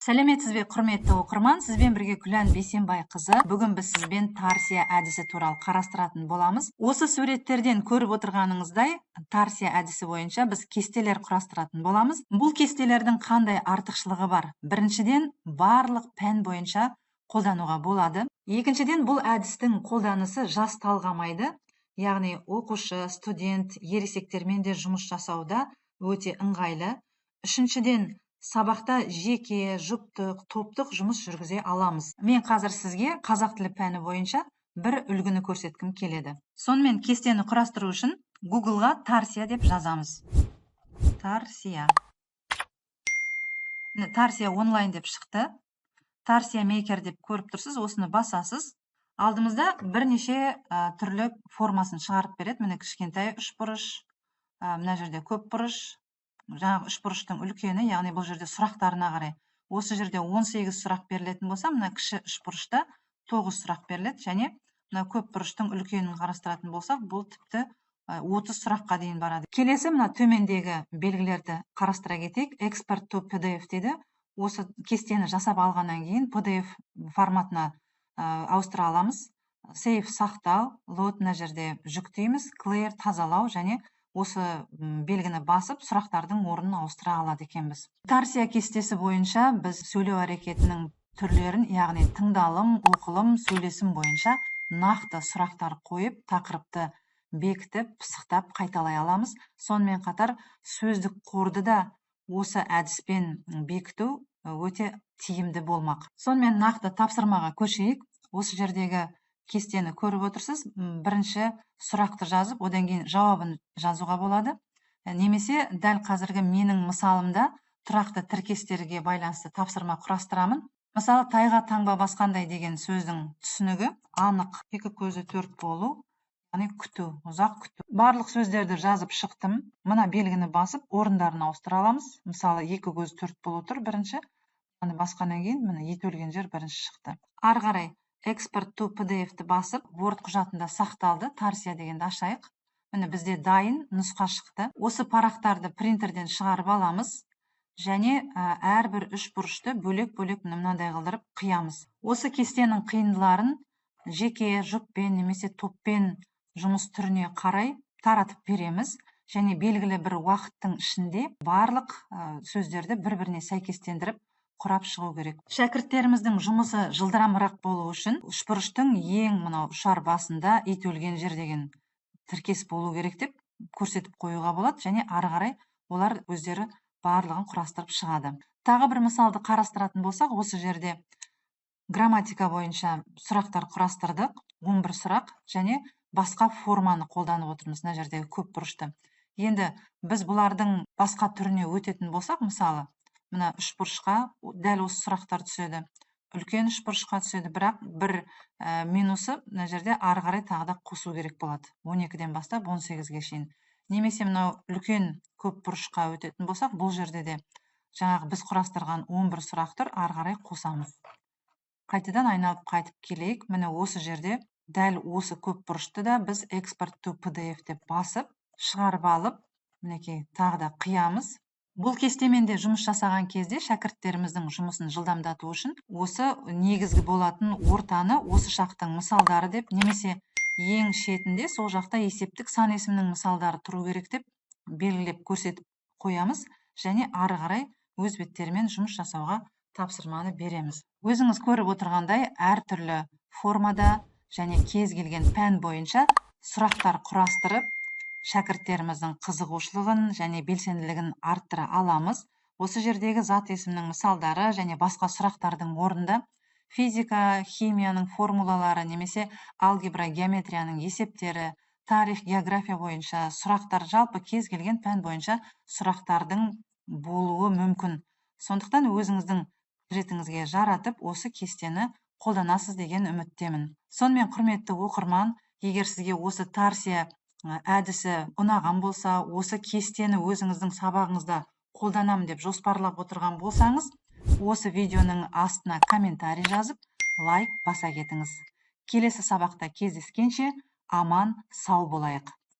Сәлеметсіз бе, құрметті оқырман! Сізбен бірге Күлән Бейсенбайқызы. Бүгін біз сізбен тарсия әдісі туралы қарастыратын боламыз. Осы суреттерден көріп отырғаныңыздай, тарсия әдісі бойынша біз кестелер құрастыратын боламыз. Бұл кестелердің қандай артықшылығы бар? Біріншіден, барлық пән бойынша қолдануға болады. Екіншіден, бұл әдістің қолданысы жас талғамайды, яғни оқушы, студент, ересектермен де жұмыс жасауда өте ыңғайлы. Үшіншіден, сабақта жеке, жұптық, топтық жұмыс жүргізе аламыз. Мен қазір сізге қазақ тілі пәні бойынша бір үлгіні көрсеткім келеді. Сонымен, кестені құрастыру үшін Гуглға «тарсия» деп жазамыз. Тарсия. Міне, «Тарсия онлайн» деп шықты. «Тарсия мейкер» деп көріп тұрсыз, осыны басасыз. Алдымызда бірнеше түрлі формасын шығарып береді. Міне, кішкентай үшбұрыш, мына жерде көпбұрыш, жаңағы үшбұрыштың үлкені, яғни бұл жерде сұрақтарына қарай. Осы жерде 18 сұрақ берілетін болса, мына кіші үшбұрышта 9 сұрақ беріледі және мына көпбұрыштың үлкенін қарастыратын болсақ, бұл тіпті 30 сұраққа дейін барады. Келесі мына төмендегі белгілерді қарастыра кетейік. «Export to PDF» дейді. Осы кестені жасап алғаннан кейін PDF форматына ауыстыра аламыз. Save — сақтау, Load — мына жерде жүктейміз, Clear — тазалау және осы белгіні басып, сұрақтардың орнын ауыстыра алады екенбіз. Тарсия кестесі бойынша біз сөйлеу әрекетінің түрлерін, яғни тыңдалым, оқылым, сөйлесім бойынша нақты сұрақтар қойып, тақырыпты бекітіп, пысықтап, қайталай аламыз. Сонымен қатар сөздік қорды да осы әдіспен бекіту өте тиімді болмақ. Сонымен, нақты тапсырмаға көшейік. Осы жердегі кестені көріп отырсыз. Бірінші сұрақты жазып, одан кейін жауабын жазуға болады немесе дәл қазіргі менің мысалымда тұрақты тіркестерге байланысты тапсырма құрастырамын. Мысалы, «тайға таңба басқандай» деген сөздің түсінігі анық, екі көзі төрт болу, яғни күту, ұзақ күту. Барлық сөздерді жазып шықтым. Мына белгіні басып, орындарын ауыстыра аламыз. Мысалы, «екі көзі төрт болу» тұр бірінші. Мынаны басқаннан кейін, міне, ит өлген жер бірінші шықты. Ары қарай «Export to PDF»-ті басып, Word құжатында сақталды. «Тарсия» дегенді ашайық. Міне, бізде дайын нұсқа шықты. Осы парақтарды принтерден шығарып аламыз және әрбір үш бұрышты бөлек-бөлек мынандай қылдырып қиямыз. Осы кестенің қиындыларын жеке, жұппен немесе топпен жұмыс түріне қарай таратып береміз және белгілі бір уақыттың ішінде барлық сөздерді бір біріне сәйкестендіріп, құрап шығу керек. Шәкірттеріміздің жұмысы жылдамырақ болу үшін үшбұрыштың ең мынау ұшар басында «ит өлген жер» деген тіркес болу керек деп көрсетіп қоюға болады және ары қарай олар өздері барлығын құрастырып шығады. Тағы бір мысалды қарастыратын болсақ, осы жерде грамматика бойынша сұрақтар құрастырдық, 11 сұрақ, және басқа форманы қолданып отырмыз, мына жердегі көп бұрышты. Енді біз бұлардың басқа түріне өтетін болсақ, мысалы, мына үшбұрышқа дәл осы сұрақтар түседі, үлкен үшбұрышқа түседі, бірақ бір минусы, мына жерде ары қарай тағы да қосу керек болады, 12-ден бастап 18-ге шейін. Немесе мынау үлкен көп бұрышқа өтетін болсақ, бұл жерде де жаңағы біз құрастырған 11 сұрақ тұр, ары қарай қосамыз. Қайтадан айналып қайтып келейік. Міне, осы жерде дәл осы көп бұрышты да біз «Export to PDF» деп басып, шығарып алып, мінекей, тағы да қиямыз. Бұл кестемен де жұмыс жасаған кезде шәкірттеріміздің жұмысын жылдамдату үшін осы негізгі болатын ортаны «осы шақтың мысалдары» деп немесе ең шетінде сол жақта «есептік сан есімнің мысалдары тұру керек» деп белгілеп, көрсетіп қоямыз және ары қарай өз беттерімен жұмыс жасауға тапсырманы береміз. Өзіңіз көріп отырғандай, әртүрлі формада және кез келген пән бойынша сұрақтар құрастырып, шәкірттеріміздің қызығушылығын және белсенділігін арттыра аламыз. Осы жердегі зат есімнің мысалдары және басқа сұрақтардың орнында физика, химияның формулалары немесе алгебра, геометрияның есептері, тарих, география бойынша сұрақтар, жалпы кез келген пән бойынша сұрақтардың болуы мүмкін. Сондықтан өзіңіздің қажетіңізге жаратып, осы кестені қолданасыз деген үміттемін. Сонымен, құрметті оқырман, егер сізге осы тарсия әдісі ұнаған болса, осы кестені өзіңіздің сабағыңызда қолданамын деп жоспарлап отырған болсаңыз, осы видеоның астына комментарий жазып, лайк баса кетіңіз. Келесі сабақта кездескенше, аман сау болайық.